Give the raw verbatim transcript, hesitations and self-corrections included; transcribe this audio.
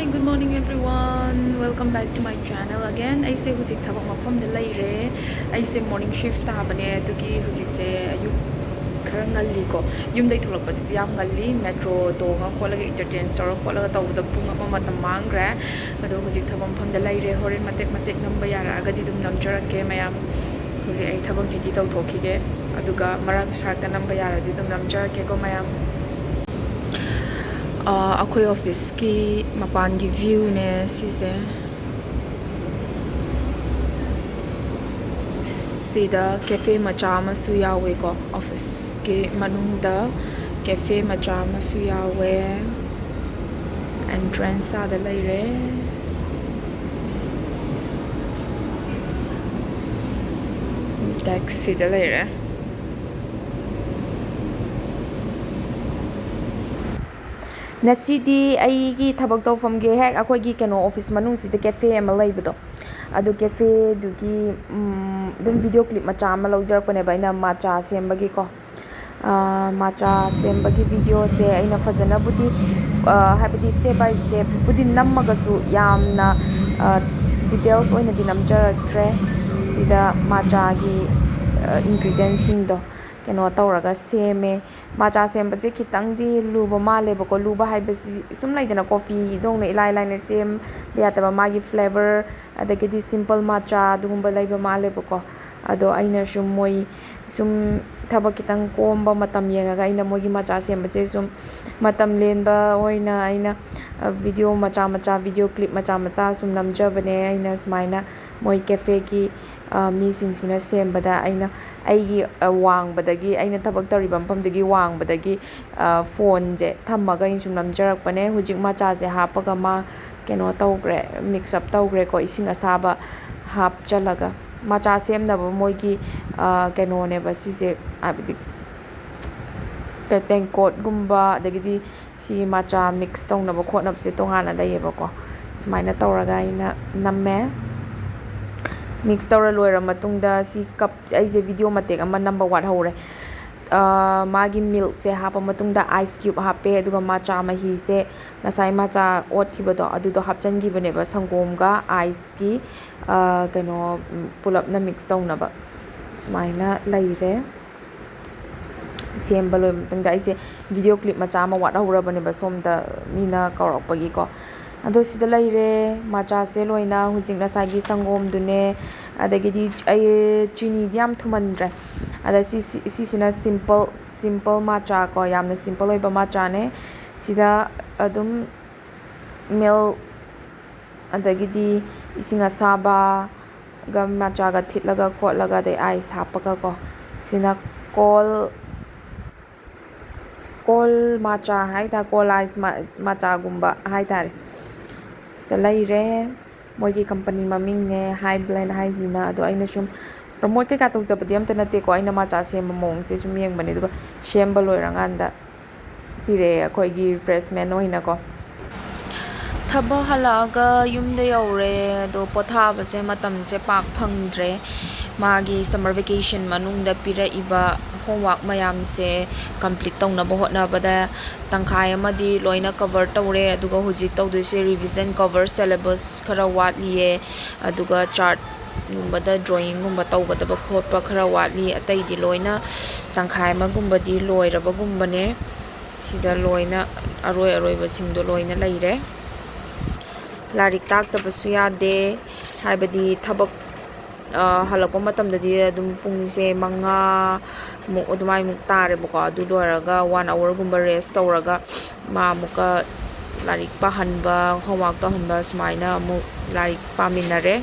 Hey, good morning everyone. Welcome back to my channel again. ꯑꯩꯁꯦ ꯍꯧꯖꯤꯛ ꯊꯕꯛ ꯃꯐꯝꯗ ꯂꯩꯔꯦ꯫ ꯑꯩꯁꯦ morning shift ꯇꯥꯕꯅꯦ, ꯑꯗꯨꯒꯤ ꯍꯧꯖꯤꯛꯁꯦ ꯑꯌꯨꯛ ꯈꯔ ꯉꯜꯂꯤꯀꯣ꯫ ꯌꯨꯝꯗꯩ ꯊꯣꯛꯂꯛꯄꯗꯗꯤ ꯌꯥꯝ ꯉꯜꯂꯤ, metro ꯇꯣꯡꯉ ꯈꯣꯠꯂꯒ interchange ꯇꯧꯔ ꯈꯣꯠꯂꯒ ꯇꯧꯕꯗ ꯄꯨꯡ ꯑꯃ ꯃꯇꯝ ꯃꯥꯡꯈ꯭ꯔꯦ꯫ ꯑꯗꯣ ꯍꯧꯖꯤꯛ ꯊꯕꯛ ꯃꯐꯝꯗ ꯂꯩꯔꯦ꯫ ꯍꯣꯔꯦꯟ ꯃꯇꯦꯛ ꯃꯇꯦꯛ ꯅꯝꯕ ꯌꯥꯔꯛꯑꯒꯗꯤ ꯑꯗꯨꯝ ꯅꯝꯖꯔꯛꯀꯦ ꯃꯌꯥꯝ꯫ ꯍꯧꯖꯤꯛ ꯑꯩ ꯊꯕꯛ duty ꯇꯧꯊꯣꯛꯈꯤꯒꯦ, ꯑꯗꯨꯒ ꯃꯔꯛ ꯁꯔꯛꯇ ꯅꯝꯕ ꯌꯥꯔꯗꯤ ꯑꯗꯨꯝ ꯅꯝꯖꯔꯛꯀꯦꯀꯣ ꯃꯌꯥꯝ꯫ ꯑ, ꯑꯩꯈꯣꯏ office ꯀꯤ ꯃꯄꯥꯟꯒꯤ view ꯅꯦ ꯁꯤꯁꯦ꯫ ꯁꯤꯗ cafe ꯃꯆꯥ ꯑꯃꯁꯨ ꯌꯥꯎꯋꯦꯀꯣ꯫ Office ꯀꯤ ꯃꯅꯨꯡꯗ cafe ꯃꯆꯥ ꯑꯃꯁꯨ ꯌꯥꯎꯋꯦ꯫ Entrance ꯑꯥꯗ ꯂꯩꯔꯦ꯫ Desk ꯁꯤꯗ ꯂꯩꯔꯦ꯫ ꯉꯁꯤꯗꯤ ꯑꯩꯒꯤ ꯊꯕꯛ ꯇꯧꯐꯝꯒꯤ ꯍꯦꯛ ꯑꯩꯈꯣꯏꯒꯤ ꯀꯩꯅꯣ office ꯃꯅꯨꯡꯁꯤꯗ cafe ꯑꯃ ꯂꯩꯕꯗꯣ, ꯑꯗꯨ cafe ꯗꯨꯒꯤ, ꯎꯝ, ꯑꯗꯨꯝ video clip ꯃꯆꯥ ꯑꯃ ꯂꯧꯖꯔꯛꯄꯅꯦꯕ ꯑꯩꯅ matcha ꯁꯦꯝꯕꯒꯤꯀꯣ꯫ ꯑꯥ, matcha ꯁꯦꯝꯕꯒꯤ video ꯁꯦ ꯑꯩꯅ ꯐꯖꯅꯕꯨꯗꯤ, ꯑꯥ, ꯍꯥꯏꯕꯗꯤ step by step ꯄꯨꯗꯤ ꯅꯝꯃꯒꯁꯨ ꯌꯥꯝꯅ, ꯑꯥ, details ꯑꯣꯏꯅꯗꯤ ꯅꯝꯖꯔꯛꯇ꯭ꯔꯦ꯫ ꯁꯤꯗ matcha ꯒꯤ, ꯑꯥ, ingredients ꯁꯤꯡꯗꯣ ꯀꯩꯅꯣ ꯇꯧꯔꯒ ꯁꯦꯝꯃꯦ꯫ Matcha ꯁꯦꯝꯕꯁꯦ ꯈꯤꯇꯪꯗꯤ ꯂꯨꯕ ꯃꯥꯜꯂꯦꯕꯀꯣ꯫ ꯂꯨꯕ ꯍꯥꯏꯕꯁꯤ ꯁꯨꯝ ꯂꯩꯗꯅ, coffee ꯗꯧꯅ ꯏꯂꯥꯏ ꯂꯥꯏꯅ ꯁꯦꯝꯕ ꯌꯥꯗꯕ, ꯃꯥꯒꯤ flavour, ꯑꯗꯒꯤꯗꯤ simple matcha ꯑꯗꯨꯒꯨꯝꯕ ꯂꯩꯕ ꯃꯥꯜꯂꯦꯕꯀꯣ꯫ ꯑꯗꯣ ꯑꯩꯅ ꯁꯨꯝ ꯃꯣꯏ ꯁꯨꯝ ꯊꯕꯛ ꯈꯤꯇꯪ ꯀꯣꯝꯕ ꯃꯇꯝ ꯌꯦꯡꯉꯒ ꯑꯩꯅ ꯃꯣꯏꯒꯤ matcha ꯁꯦꯝꯕꯁꯦ ꯁꯨꯝ ꯃꯇꯝ ꯂꯦꯟꯕ ꯑꯣꯏꯅ ꯑꯩꯅ, ꯑ, video ꯃꯆꯥ ꯃꯆꯥ, video clip ꯃꯆꯥ ꯃꯆꯥ ꯁꯨꯝ ꯅꯝꯖꯕꯅꯦ꯫ ꯑꯩꯅ ꯁꯨꯃꯥꯏꯅ ꯃꯣꯏ cafe ꯒꯤ, ꯑ, ꯃꯤꯁꯤꯡꯁꯤꯅ ꯁꯦꯝꯕꯗ ꯑꯩꯅ ꯑꯩꯒꯤ, ꯑ, ꯋꯥꯡꯕꯗꯒꯤ, ꯑꯩꯅ ꯊꯕꯛ ꯇꯧꯔꯤꯕ ꯃꯐꯝꯗꯨꯒꯤ ꯋꯥꯡꯕꯗꯒꯤ, ꯑ, phone ꯁꯦ ꯊꯝꯃꯒ ꯑꯩꯅ ꯁꯨꯝ ꯅꯝꯖꯔꯛꯄꯅꯦ꯫ ꯍꯧꯖꯤꯛ matcha ꯁꯦ ꯍꯥꯞꯄꯒ ꯃꯥ ꯀꯩꯅꯣ ꯇꯧꯈ꯭ꯔꯦ, mix up ꯇꯧꯈ꯭ꯔꯦꯀꯣ, ꯏꯁꯤꯡ ꯑꯁꯥꯕ ꯍꯥꯞꯆꯜꯂꯒ꯫ Matcha ꯁꯦꯝꯅꯕ ꯃꯣꯏꯒꯤ, ꯑ, ꯀꯩꯅꯣꯅꯦꯕ ꯁꯤꯁꯦ, ꯍꯥꯏꯕꯗꯤ ꯇꯦꯡꯀꯣꯠꯒꯨꯝꯕ, ꯑꯗꯒꯤꯗꯤ ꯁꯤ matcha mix ꯇꯧꯅꯕ ꯈꯣꯠꯅꯕꯁꯦ ꯇꯣꯉꯥꯟꯅ ꯂꯩꯌꯦꯕꯀꯣ꯫ ꯁꯨꯃꯥꯏꯅ ꯇꯧꯔꯒ ꯑꯩꯅ ꯅꯝꯃꯦ꯫ Mix ꯇꯧꯔ ꯂꯣꯏꯔ ꯃꯇꯨꯡꯗ ꯁꯤ cup, ꯑꯩꯁꯦ video ꯃꯇꯦꯛ ꯑꯃ ꯅꯝꯕ ꯋꯥꯠꯍꯧꯔꯦ꯫ ꯃꯥꯒꯤ ꯃꯤꯜꯛꯁꯦ ꯍꯥꯞꯄ ꯃꯇꯨꯡꯗ ꯑꯥꯏꯁ ꯀ꯭ꯌꯨꯕ ꯍꯥꯞꯄꯦ, ꯑꯗꯨꯒ ꯃꯥꯆꯥ ꯃꯍꯤꯁꯦ, ꯉꯁꯥꯏ ꯃꯥꯆꯥ ꯑꯣꯠꯈꯤꯕꯗꯣ ꯑꯗꯨꯗꯣ ꯍꯥꯞꯆꯤꯟꯈꯤꯕꯅꯦꯕ, ꯁꯪꯒꯣꯝꯒ ꯑꯥꯏꯁꯀꯤ ꯀꯩꯅꯣ ꯄꯨꯂꯞꯅ ꯃꯤꯛꯁ ꯇꯧꯅꯕ꯫ ꯁꯨꯃꯥꯏꯅ ꯂꯩꯔꯦ꯫ ꯁꯦꯝꯕ ꯂꯣꯏꯕ ꯃꯇꯨꯡꯗ ꯑꯩꯁꯦ ꯚꯤꯗꯤꯑꯣ ꯀ꯭ꯂꯤꯞ ꯃꯆꯥ ꯑꯃ ꯋꯥꯠꯍꯧꯔꯕꯅꯦꯕ, ꯁꯣꯝꯗ ꯃꯤꯅ ꯀꯧꯔꯛꯄꯒꯤꯀꯣ꯫ ꯑꯗꯣ ꯁꯤꯗ ꯂꯩꯔꯦ ꯃꯥꯆꯥꯁꯦ ꯂꯣꯏꯅ꯫ ꯍꯧꯖꯤꯛ ꯉꯁꯥꯏꯒꯤ ꯁꯪꯒꯣꯝꯗꯨꯅꯦ, ꯑꯗꯒꯤꯗꯤ ꯑꯩ ꯆꯤꯅꯤꯗꯤ ꯌꯥꯝ ꯊꯨꯝꯍꯟꯗ꯭ꯔꯦ꯫ ꯑꯗ ꯁꯤ, ꯁꯤ, ꯁꯤꯁꯤꯅ ꯁꯤꯝꯄꯜ, ꯁꯤꯝꯄꯜ ꯃꯥꯆꯥ ꯀꯣ, ꯌꯥꯝꯅ ꯁꯤꯝꯄꯜ ꯑꯣꯏꯕ ꯃꯥꯆꯥꯅꯦ꯫ ꯁꯤꯗ ꯑꯗꯨꯝ ꯃꯤꯜꯛ, ꯑꯗꯒꯤꯗꯤ ꯏꯁꯤꯡ ꯑꯁꯥꯕꯒ ꯃꯥꯆꯥꯒ ꯊꯤꯠꯂꯒ ꯈꯣꯠꯂꯒ, ꯑꯗꯩ ꯑꯥꯏꯁ ꯍꯥꯞꯄꯒꯀꯣ꯫ ꯁꯤꯅ ꯀꯣꯜ, ꯀꯣꯜ ꯃꯥꯆꯥ ꯍꯥꯏꯇꯥꯔꯦ, ꯀꯣꯜ ꯑꯥꯏꯁ ꯃꯥꯆꯥꯒꯨꯝꯕ ꯍꯥꯏꯇꯥꯔꯦ꯫ ꯁꯤꯗ ꯂꯩꯔꯦ꯫ ꯃꯣꯏꯒꯤ ꯀꯝꯄꯅꯤ ꯃꯃꯤꯡꯅꯦ ꯍꯥꯏ ꯕ꯭ꯂꯦꯟ ꯍꯥꯏꯁꯤꯅ꯫ ꯑꯗꯣ ꯑꯩꯅ ꯁꯨꯝ ꯄ꯭ꯔꯃꯣꯠ ꯀꯩꯀꯥ ꯇꯧꯖꯕꯗꯤ ꯑꯝꯇ ꯅꯠꯇꯦꯀꯣ, ꯑꯩꯅ ꯃꯥꯆꯥ ꯁꯦꯝꯕ ꯃꯑꯣꯡꯁꯦ ꯁꯨꯝ ꯌꯦꯡꯕꯅꯦ꯫ ꯑꯗꯨꯒ ꯁꯦꯝꯕ ꯂꯣꯏꯔꯀꯥꯟꯗ ꯄꯤꯔꯛꯑꯦ ꯑꯩꯈꯣꯏꯒꯤ ꯔꯤꯐ꯭ꯔꯦꯁꯃꯦꯟ ꯑꯣꯏꯅꯀꯣ꯫ ꯊꯕꯛ ꯍꯜꯂꯛꯑꯒ ꯌꯨꯝꯗ ꯌꯧꯔꯦ꯫ ꯑꯗꯣ ꯄꯣꯊꯥꯕꯁꯦ ꯃꯇꯝꯁꯦ ꯄꯥꯛ ꯐꯪꯗ꯭ꯔꯦ꯫ ꯃꯥꯒꯤ ꯁꯝꯃꯔ ꯚꯦꯀꯦꯁꯟ ꯃꯅꯨꯡꯗ ꯄꯤꯔꯛꯏꯕ ꯍꯣꯝꯋꯥꯔꯛ ꯃꯌꯥꯝꯁꯦ ꯀꯝꯄ꯭ꯂꯤꯠ ꯇꯧꯅꯕ ꯍꯣꯠꯅꯕꯗ ꯇꯪꯈꯥꯏ ꯑꯃꯗꯤ ꯂꯣꯏꯅ ꯀꯕꯔ ꯇꯧꯔꯦ꯫ ꯑꯗꯨꯒ ꯍꯧꯖꯤꯛ ꯇꯧꯗꯣꯏꯁꯦ ꯔꯤꯚꯤꯖꯟ, ꯀꯕꯔ, ꯁꯦꯂꯦꯕꯁ ꯈꯔ ꯋꯥꯠꯂꯤꯌꯦ꯫ ꯑꯗꯨꯒ ꯆꯥꯔꯠꯀꯨꯝꯕꯗ ꯗ꯭ꯔꯣꯌꯤꯡꯒꯨꯝꯕ ꯇꯧꯒꯗꯕ ꯈꯣꯠꯄ ꯈꯔ ꯋꯥꯠꯂꯤ꯫ ꯑꯇꯩꯗꯤ ꯂꯣꯏꯅ ꯇꯪꯈꯥꯏ ꯑꯃꯒꯨꯝꯕꯗꯤ ꯂꯣꯏꯔꯕꯒꯨꯝꯕꯅꯦ꯫ ꯁꯤꯗ ꯂꯣꯏꯅ ꯑꯔꯣꯏ ꯑꯔꯣꯏꯕꯁꯤꯡꯗꯣ ꯂꯣꯏꯅ ꯂꯩꯔꯦ꯫ ꯂꯥꯏꯔꯤꯛ ꯇꯥꯛꯇꯕꯁꯨ ꯌꯥꯗꯦ, ꯍꯥꯏꯕꯗꯤ ꯊꯕꯛ, ꯑ, ꯍꯜꯂꯛꯄ ꯃꯇꯝꯗꯗꯤ ꯑꯗꯨꯝ ꯄꯨꯡꯁꯦ ꯃꯉꯥ ꯃꯨꯛ ꯑꯗꯨꯃꯥꯏꯃꯨꯛ ꯇꯥꯔꯦꯕꯀꯣ꯫ ꯑꯗꯨ ꯂꯣꯏꯔꯒ ꯋꯥꯟ ꯑꯋꯥꯔꯒꯨꯝꯕ ꯔꯦꯁ ꯇꯧꯔꯒ ꯃꯥ ꯑꯃꯨꯛꯀ ꯂꯥꯏꯔꯤꯛ ꯄꯥꯍꯟꯕ, ꯍꯣꯝꯋꯥꯔꯛ ꯇꯧꯍꯟꯕ, ꯁꯨꯃꯥꯏꯅ ꯑꯃꯨꯛ ꯂꯥꯏꯔꯤꯛ ꯄꯥꯃꯤꯟꯅꯔꯦ꯫